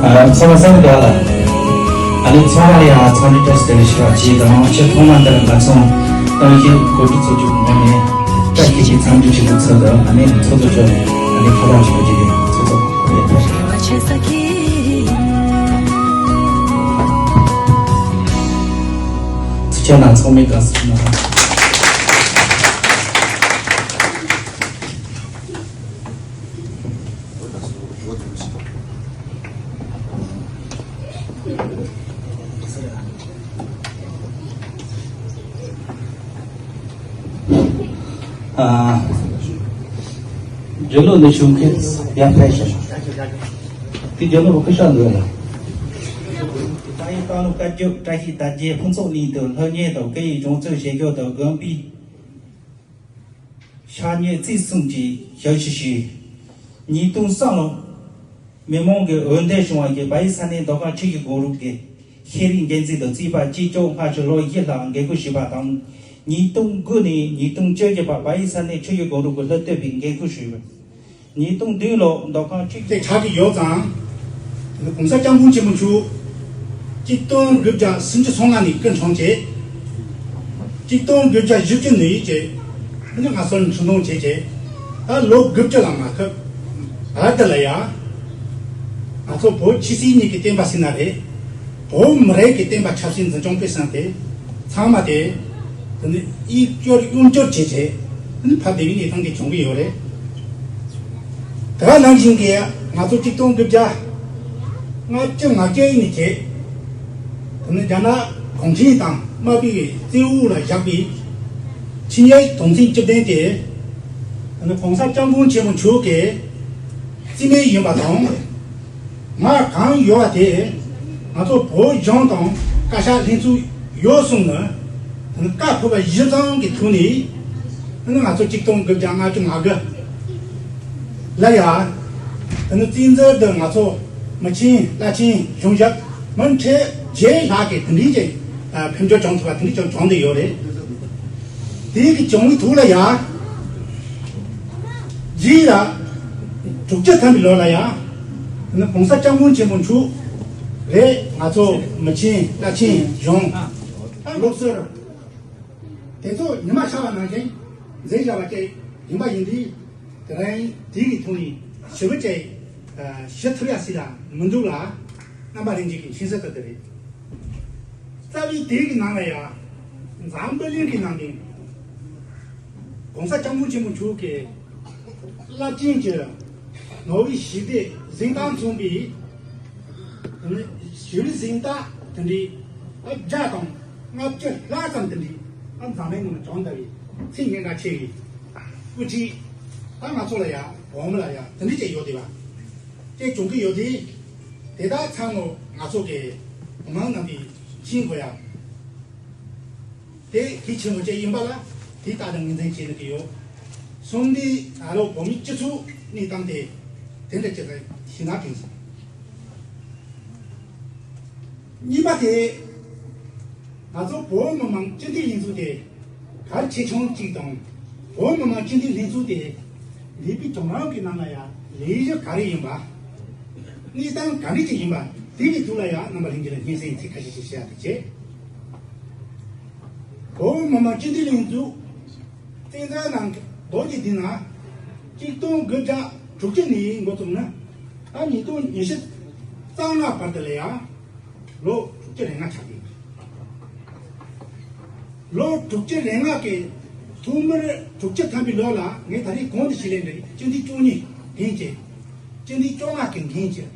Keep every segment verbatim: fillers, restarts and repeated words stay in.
ཨ། ཚང་མ་གསན་འདུག་ལ། ཨ་ནི་ཚང་མ་ལ་ཡང་འཚམས་འདྲི་བཀྲ་ཤིས་བདེ་ལེགས་ཞུ་བ་བྱེད་དང་། ཕྱི་ཐོག་མ་འདིར་ང་ཚོ་གཏམ་བཤད་གོ་སྒྲིག་ཚོགས་ཆུང་ངོས་ནས་བཀྲ་ཤིས་ཀྱི་འཚམས་འདྲི་ཞུ་རྒྱུ་ཚོགས་འདུ། ཨ་ནི་ཚོགས་གཙོ་མཆོག་ནས་ཨ་ནི་ཕོ་བྲང་ཞུ་རྒྱུ་དེ་ཚོགས་གཙོ་ལེགས་པར། ཁྱེད་རྣམས་ཚང་མས་དགའ་བསུ་གནང་། ཨ། རྒྱུ་ནོར་ནི་བྱུང་མཁན་ཡར་ཕེབས་ཤིག་དེ་རྒྱུ་ནོར་བུ་ཁུ་ཤ་འདུག་ལ། ད་ཡིན་བཏང་ལུགས་བཀའ་བརྒྱུད་བཀྲ་ཤིས་དར་རྒྱས་ཕུན་ཚོགས་གླིང་དུ་སློབ་གཉེར་དང་སྐད་ཡིག་སྦྱོང་བརྩོན་བྱེད་རྒྱུ་དང་དགོན་པའི་ཤ་ཉེ་རྩིས་གསུམ་གྱི་ཞབས་ཕྱི་ཞུས། ཉིས་སྟོང་གསུམ་ལོ། མི་མང་གི་འོས་འདེམས་བྱུང་བ་གི་བལ་ཡུལ་ས་གནས་མདོ་ཁམས་ཆུ་བཞི་སྒང་དྲུག་གི་ཤེས་རིག་འགན་འཛིན་དང་རྩིས་པ་གཅིག་ལྕོགས་སྔ་ཕྱི་ལོ་བཞི་ལྷག་འགན་ཁུར་ཞུས་པ་དང་། ཉིས་སྟོང་དགུ་ནས་ཉིས་སྟོང་བཅོ་བརྒྱད་བར་བལ་ཡུལ་ས་གནས་ཆུ་བཞི་སྒང་དྲུག་གི་སློབ་སྟོན་པའི་འགན་ཁུར་ཞུས། ཉིས་སྟོང་བདུན་ལོ་མདོ་ཁམས་ཆུ་དེ་ཆགས་ཀྱི་ཡོད་ཙང་། གོང་ས་སྐྱབས་མགོན་ཆེན་པོ་མཆོག་གཅིག་སྟོང་དགུ་བརྒྱ་སུམ་ཅུ་སོ་ལྔ་ནས་སྐུ་འཁྲུངས་བྱས། གཅིག་སྟོང་དགུ་བརྒྱ་བཞི་བཅུ་ནས་བྱས། ཨ་ནི་ང་ཚོར་འཁྲུངས་སྟོན་བྱས་བྱས། ད་ལོ་དགུ་བཅུ་ལ་མ་ཁབ། ད་ལྟ་ལ་ཡ། ང་ཚོ་བོད་ཆོས་སྲིད་གཉིས་ཀྱི་བསྟན་པ་ཟེར་ན་རེད། བོད་མི་རིགས་ཀྱི་བསྟན་པ་ཆབ་སྲིད་འཛིན་སྐྱོང་སྤེལ་གསུམ་དེ། ཚང་མ་དེ། དེ་ནི་དབྱིན་སྐྱོར་གཡོན་སྐྱོར་བྱས་བྱས། དེ་ནི་ཕབ་བསྡད་པའི་གནས་སྟངས་དེ་བྱུང་གི་ཡོད་རེད། དེ་ག་ནང་བཞིན་གྱི་ང་ཚོ་གཅིག་སྟོང་དགུ་བརྒྱ་ལྔ་བཅུ་ང་བརྒྱད་ནས་བྱས། དེ་ནི་རྒྱ་ནག་གུང་ཁྲན་ཏང་དམར་པོའི་བཙན་འོག་ལ་བཞག་པའི་ཆིངས་ཡིག་དོན་ཚན་བཅུ་བདུན་དེ། དེ་ནི་གོང་ས་སྐྱབས་མགོན་ཆེན་པོ་མཆོག་གིས་རྩིས་མེད་ཡིན་པ་དང་། མར་གང་ཡོད་པ་དེ་ང་ཚོ་བོད་གཞུང་དང་བཀའ་ཤག་ལྷན་ཚོགས་ཡོད་གསུངས་ནས། དེ་ནི་བཀའ་ཕབ་པ་གཞི་བཟུང་གི་ཐོག་ནས། དེ་ནི་ང་ཚོ་གཅིག་སྟོང་དགུ་བརྒྱ་ལྔ་བཅུ་ང་དགུ་ལ་ཡ། དེ་ནི་བཙན་འཛུལ་དུ་ང་ཚོ་མི་ཆེན་བླ་ཆེན་གཞུང་ཞབས་མི་ཁྲི་བརྒྱད་ལྷག་གིས་དེ་འདྲའི་ཅིག་ཕེབས་འབྱོར་བྱུང་ཐུབ་པ་དེ་འདྲའི་ཅིག་བྱུང་བསྡད་ཡོད་རེད། དེ་གི་བྱུང་བའི་ཐོག་ལ་ཡ། རྗེས་ལ་དྲུག་ཅུ་ཐམ་པའི་ལོ་ལ་ཡ། དེ་ནི་གོང་ས་སྐྱབས་མགོན་ཆེན་པོ་མཆོག་རེད། ང་ཚོ་མི་ཆེན་བླ་ཆེན་གཞུང་ལུགས་སྲོལ་དེ་ཚོ་ཉི་མ་ཤར་བ་ནང་བཞིན་འཛིན་བཞག་པ་བཅས་ཡིན་པ་ཡིན་དུས། དེ་རིང་དེ་གི་ཐོག་ནས་ཞུ་བ་བཅས་ཞུ་ཐུབ་ཡ་སྲིད་ལ་མི་འདུག་ལ། རྣམ་པ་ལྷན་རྒྱས་ཀྱི་མཁྱེན་གསལ་ལྟར་དུ་རེད། རྩ་བའི་དེ་གི་ནང་ལ་ཡ། འཛམ་བུ་གླིང་གི་ནང་ནས་གོང་ས་སྐྱབས་མགོན་ཆེན་པོ་མཆོག་གི་རླབས་ཆེན་གྱི་ནོ་བེལ་ཞི་བདེ་གཟེངས་རྟགས་མཚོན་པའི་ཞི་བའི་གཟེངས་རྟགས་དེ་འདྲའི་བརྒྱ་དང་ལྔ་བཅུ་ལྷག་ཙམ་དེ་འདྲའི་འཛམ་གླིང་ནང་བྱུང་བསྡད་པའི་ཚེ་སྙན་གྲགས་ཆེ་བའི་དབུ་ཁྲིད་ད་ང་ཚོ་ལ་ཡ་བོད་མི་ལ་ཡ་དེ་འདྲའི་ཅིག་ཡོད་བསྡད་པ། དེ་བྱུང་གི་ཡོད་དེ། དེ་དག་ཚང་མ་ང་ཚོ་གི་མི་མང་རྣམ་པས་མཁྱེན་དགོས་ཡ། དེ་གལ་ཆེན་པོ་ཅིག་ཡིན་པ་ལ་དེ་ལྟ་དང་ངོས་འཛིན་བྱེད་དགོས་ཀྱི་ཡོད། གསུམ་དེ་ད་ལོ་བོད་མིའི་སྤྱི་ཚོགས་གནས་སྟངས་དེ་དེ་འདྲ་ཅིག་ཞིག་ན་དྲན་སོང་། གཉིས་པ་དེ། ང་ཚོ་བོད་མི་མང་སྤྱི་འཐུས་ལྷན་ཚོགས་དེ་གལ་ཆེ་ཆུང་གཅིག་དང་། བོད་མི་མང་སྤྱི་འཐུས་ལྷན་ཚོགས་དེ་ལས་པའི་གྲོང་རོགས་ཀྱི་ནང་ལ་ཡང་ལས་གཞི་ག་རེ་ཡིན་པ། གནས་སྟངས་ག་འདྲ་ཅིག་ཡིན་པ། དེ་གི་ཐོག་ལ་ཡང་རྣམ་པ་ལྷན་རྒྱས་ལ་སྙན་སེང་ཚིག་ཁ་ཤས་ཤིག་བཤད་ཡ་དེ་བྱས། བོད་མི་མང་སྤྱི་འཐུས་ལྷན་ཚོགས་བཙན་བྱོལ་ནང་ལོ་གཅིག་འདི་ན་གཅིག་སྟོང་དགུ་བརྒྱ་དྲུག་ཅུ་ནས་འགོ་བཙུགས་ན། ད་ཉིས་སྟོང་ཉི་ཤུ་རྩ་ལྔ་བར་དུ་ལ་ཡང་ལོ་དྲུག་ཅུ་རེ་ལྔ་ཆགས་ཀྱི་ཡོད། ལོ་དྲུག་ཅུ་རེ་ལྔ་གི་ཐོག་མར་དྲུག་ཅུ་ཐམ་པའི་ལོ་ལ་ངས་ད་རེས་གོང་དུ་ཞུས་ལས་འདྲ་སྤྱི་འཐུས་བཅུ་གཉིས་འགན་བྱས། སྤྱི་འཐུས་བཅོ་ལྔ་གི་འགན་བྱས།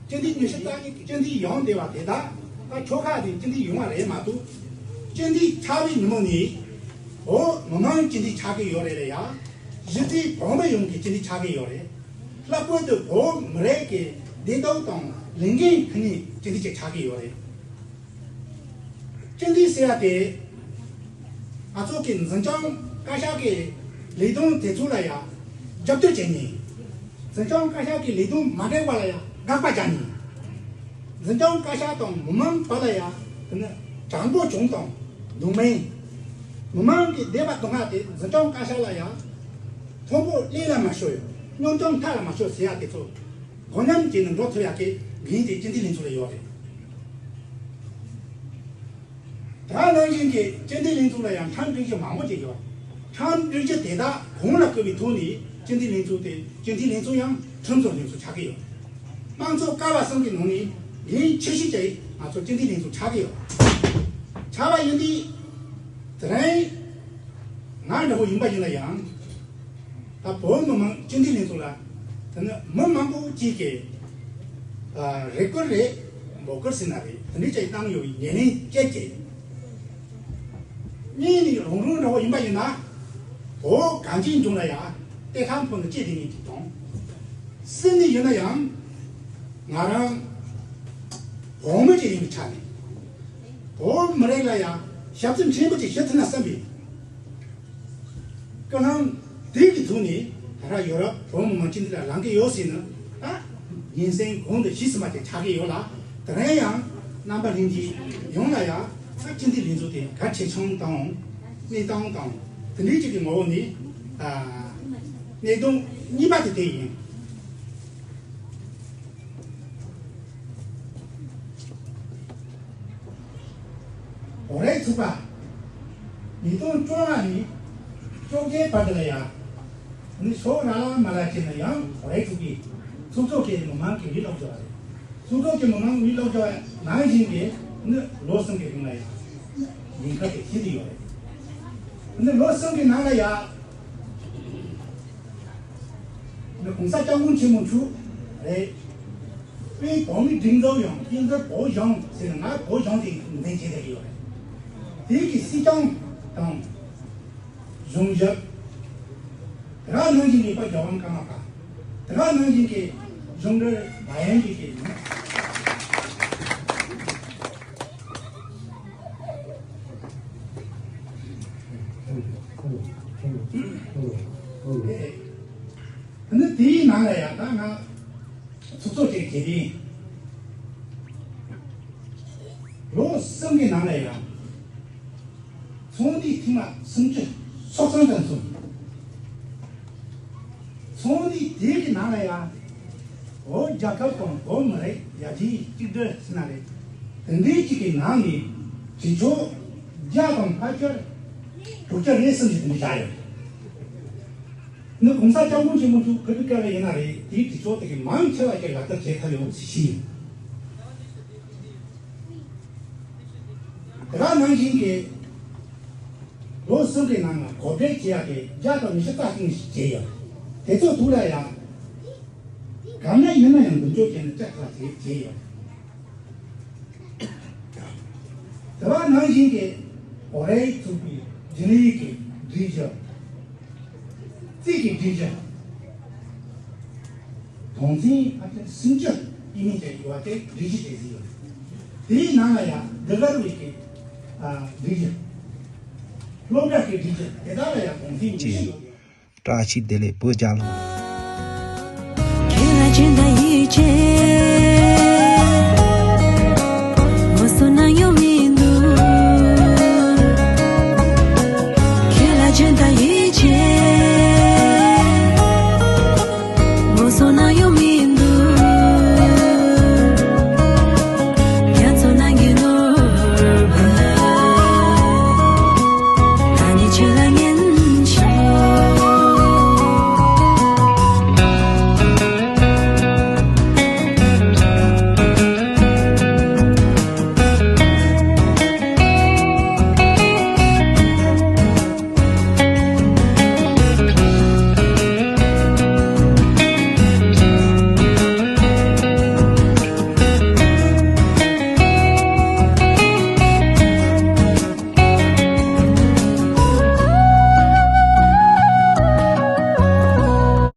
སྤྱི་འཐུས་ཉི་ཤུ་རྩ་གཉིས་ཀྱི་སྤྱི་འཐུས་ཡོང་བསྡད་པ་དེ་དག་ད་ཁྱོ་ག་དེ་སྤྱི་འཐུས་ཡོང་བ་རེད་མ་གཏོགས། སྤྱི་འཐུས་ཆགས་པའི་ཉིན་མོ་ནས་བོད་མི་མང་སྤྱི་འཐུས་ཆགས་ཀྱི་ཡོད་རེད་ལ་ཡ། གཞི་རྩའི་བོད་མི་ཡོངས་ཀྱི་སྤྱི་འཐུས་ཆགས་ཀྱི་ཡོད་རེད། ལྷག་པར་དུ་བོད་མི་རིགས་ཀྱི་བདེ་སྡུག་དང་ལས་འགན་ཁུར་མཁན་སྤྱི་འཐུས་ཅིག་ཆགས་ཀྱི་ཡོད་རེད། སྤྱི་འཐུས་ཟེར་ཡ་དེ་ང་ཚོ་གི་འཛིན་སྐྱོང་བཀའ་ཤག་གི་ ལས་དོན་དེ་ཚོ་ལ་ཡང་རྒྱབ་སྐྱོར་བྱེད་མཁན། འཛིན་སྐྱོང་བཀའ་ཤག་གི་ལས་དོན་མ་འགྲིག་པ་ལ་ཡང་དགག་པ་རྒྱག་མཁན། འཛིན་སྐྱོང་བཀའ་ཤག་དང་མི་མང་བར་ལ་ཡང་དེ་ནི་དྲང་པོ་བྱུང་དང་འདུག་མིན། མི་མང་གི་བདེ་བ་སྡུག་བསྔལ་དེ་འཛིན་སྐྱོང་བཀའ་ཤག་ལ་ཡང་མཐོན་པོ་ཀླད་ལ་མ་ཤོར་ཡོད། གཉོམ་ཆུང་མཐའ་ལ་མ་ཤོར་ཟེར་ཡ་དེ་ཚོ་དོ་མཉམ་བྱས་ནས་འགྲོ་ཐུབ་ཡ་གི་འགན་དེ་སྤྱི་འཐུས་ལྷན་ཚོགས་ལ་ཡོད་རེད། དེ་ནང་བཞིན་གྱི་སྤྱི་འཐུས་ལྷན་ཚོགས་ལ་ཡང་འཆམ་སྒྲིག་གཞི་མང་པོ་ཅིག་ཡོད། འཆམ་སྒྲིག་གཞི་དེ་དག་གོང་ལ་བཀོད་པའི་ཐོག་ནས་སྤྱི་འཐུས་ལྷན་ཚོགས་དེ་སྤྱི་འཐུས་ལྷན་ཚོགས་ཡང་ཁྲིམས་བཟོ་ལྷན་ཚོགས་ཆགས་ཀྱི་ཡོད། དམངས་གཙོ་ཀ་བ་གསུམ་གྱི་ནང་ནས་འགན་ཆེ་ཤོས་ཅིག་ང་ཚོ་སྤྱི་འཐུས་ལྷན་ཚོགས་ཆགས་ཀྱི་ཡོད། ཆགས་པ་ཡིན་དུས་དེ་རིང་ང་འདྲ་པོ་ཡིན་པ་ཡིན་ན་ཡང་། ད་བོད་མི་མང་སྤྱི་འཐུས་ལྷན་ཚོགས་ལ་དེ་ནི་མི་མང་པོ་གཅིག་གིས་ཨ་རེ་སྐུལ་རེད། འབོད་སྐུལ་ཟེར་ན་རེད། དེ་འདྲའི་ཅིག་བཏང་ཡོད་པའི་ཉེར་ལེན་བཅས་ཀྱི་གཉིས་ནི་རང་རང་འདྲ་པོ་ཡིན་པ་ཡིན་ན། བོད་གངས་ཅན་ལྗོངས་ལ་ཡང་གཏེར་ཁ་ཕུལ་ནས་སྐྱེས་བསྡད་མཁན་ཅིག་དང་། གསུམ་ནི་ཡིན་ན་ཡང་ང་རང་བོད་མི་ཅིག་ཡིན་པའི་ཆ་ནས་བོད་མི་རིགས་ལ་ཡང་ཞབས་ཕྱི་ཕྲན་བུ་ཅིག་ཞུ་ཐུབ་ན་བསམ་པའི་སྐུལ་སློང་དེ་གི་ཐོག་ནས་ད་ལྟ་ཡོ་རོབ་བོད་མི་མང་སྤྱི་འཐུས་ལ་ལངས་ཀྱི་ཡོད་ཟེར་ནས་ད་ཉིན་མཚན་གོང་དུ་ཞུས་ཟིན་པ་དེ་ཆགས་ཀྱི་ཡོད་ལ། དེ་རིང་ཡང་རྣམ་པ་ལྷན་རྒྱས་ཡོངས་ལ་ཡང་ད་སྤྱི་འཐུས་ལྷན་ཚོགས་དེ་གལ་ཆེ་ཆུང་དང་གནས་སྟངས་དང་དེ་འདྲའི་ཅིག་གི་ངོ་བོ་ནས་ཨ་གནད་དོན་གཉིས་པ་དེ་དེ་ཡིན། འོ་རེད། ཚུགས་པ། ཉིས་སྟོང་བཅོ་ལྔ་ནས་བཅོ་བརྒྱད་བར་དུ་ལ་ཡ། ནི་ཕྱོགས་ར་ལ་མ་ལ་བྱས་ན་ཡང་འོ་རེད། ཚུགས་པའི་ཚུགས་ཚོགས་ཀྱི་མི་མང་གི་མི་ལོག་འཇོག་རེད། ཚུགས་ཚོགས་ཀྱི་མི་མང་མི་ལོག་འཇོག་ནང་བཞིན་གྱི་ནི་ལོ་གསུམ་གྱི་རིང་ལ་ཡ། ཉེན་ཁ་དེ་ཞི་དུ་ཡོད་རེད། ནི་ལོ་གསུམ་གྱི་ནང་ལ་ཡ། ནི་༸གོང་ས་༸སྐྱབས་མགོན་ཆེན་པོ་མཆོག་རེད། དཔེ་བོད་མིའི་སྒྲིག་འཛུགས་ཡང་ཨིན་ཟུར་བོད་གཞུང་ཟེར་ན་ང་བོད་གཞུང་དེ་འདེམས་བྱས་བསྡད་ཀྱི་ཡོད་རེད། དེ་གི་སྲིད་སྐྱོང་དང་གཞུང་ཞབས། དེ་ག་ནང་བཞིན་གྱི་དཔལ་རྒྱལ་དབང་ཀརྨ་པ། དེ་ག་ནང་བཞིན་གྱི་གཞུང་འབྲེལ་མ་ཡིན་གྱི་གི། ཨེ། ནི་དེའི་ནང་ལ་ཡང་ད་ང་ཚོགས་གཙོ་ཅིག་བྱེད་དུས། ལོ་གསུམ་གྱི་ནང་ལ་ཡང་ཚོགས་འདུའི་ཐེངས་མ་སུམ་ཅུ་སོ་གསུམ་ཙམ་སོང་། ཚོགས་འདུ་དེ་གི་ནང་ལ་ཡང་བོད་རྒྱལ་ཁབ་དང་བོད་མི་རིགས་ཡར་རྒྱས་གཅིག་སྒྲིལ་ཟེར་ན་རེད། དེ་འདྲའི་གཅིག་གི་ནང་ནས་དྲི་ཆོག་བརྒྱ་དང་ལྔ་བཅུ་དྲུག་ཅུ་རེ་གསུམ་ཞིག་དེ་འདྲ་བཞག་ཡོད། ནི་༸གོང་ས་༸སྐྱབས་མགོན་ཆེན་པོ་མཆོག་ག་དུས་སྐབས་ལ་ཡིན་ན་རེད། དེའི་དྲི་ཆོག་དེ་གི་མང་ཆེ་བ་ཞིག་ལག་བསྟར་བྱེད་ཐུབ་ཡོང་ཞེས་ཞུས་ཡིན། དེ་ག་ནང་བཞིན་གྱི་ལོ་གསུམ་གྱི་ནང་ལ་གོ་སྒྲིག་བྱེད་ཡག་གི་བརྒྱ་དང་ཉི་ཤུ་རྩ་གཅིག་ཞིག་བྱས་ཡོད། དེ་ཚོ་ཐུགས་ལ་ཡང་གང་ན་ཡིན་ན་ཡང་མདུན་སྐྱོད་བྱས་ནས་ལྕགས་ཐག་བྱས་བྱས་ཡོད། དེ་ག་ནང་བཞིན་གྱི་འོ་རེ་ཚུགས་པའི་རྒྱུན་ལས་ཀྱི་སྒྲིག་གཞི། རྩིས་ཀྱི་སྒྲིག་གཞི། དོན་ཚན་ཨ་ཏི་སུམ་ཅུ་ཡིན་མིན་གྱི་ཡོད་དེ་སྒྲིག་གཞི་དེ་ཟིན་ཡོད། དེའི་ནང་ལ་ཡང་འདི་གར་བའི་ཀྱི་ཨ་སྒྲིག་གཞི། སློབ་གྲྭ་གི་སྒྲིག་གཞི་དེ་དག་ལ་ཡང་དོན་ཚན་ཉི་ཤུ་ཡོད། བཀྲ་ཤིས་བདེ་ལེགས་བོད་རྒྱལ་ལོ། ཁྱེད་ལ་སྦྱིན་བདག་ཡིད་ཆེས།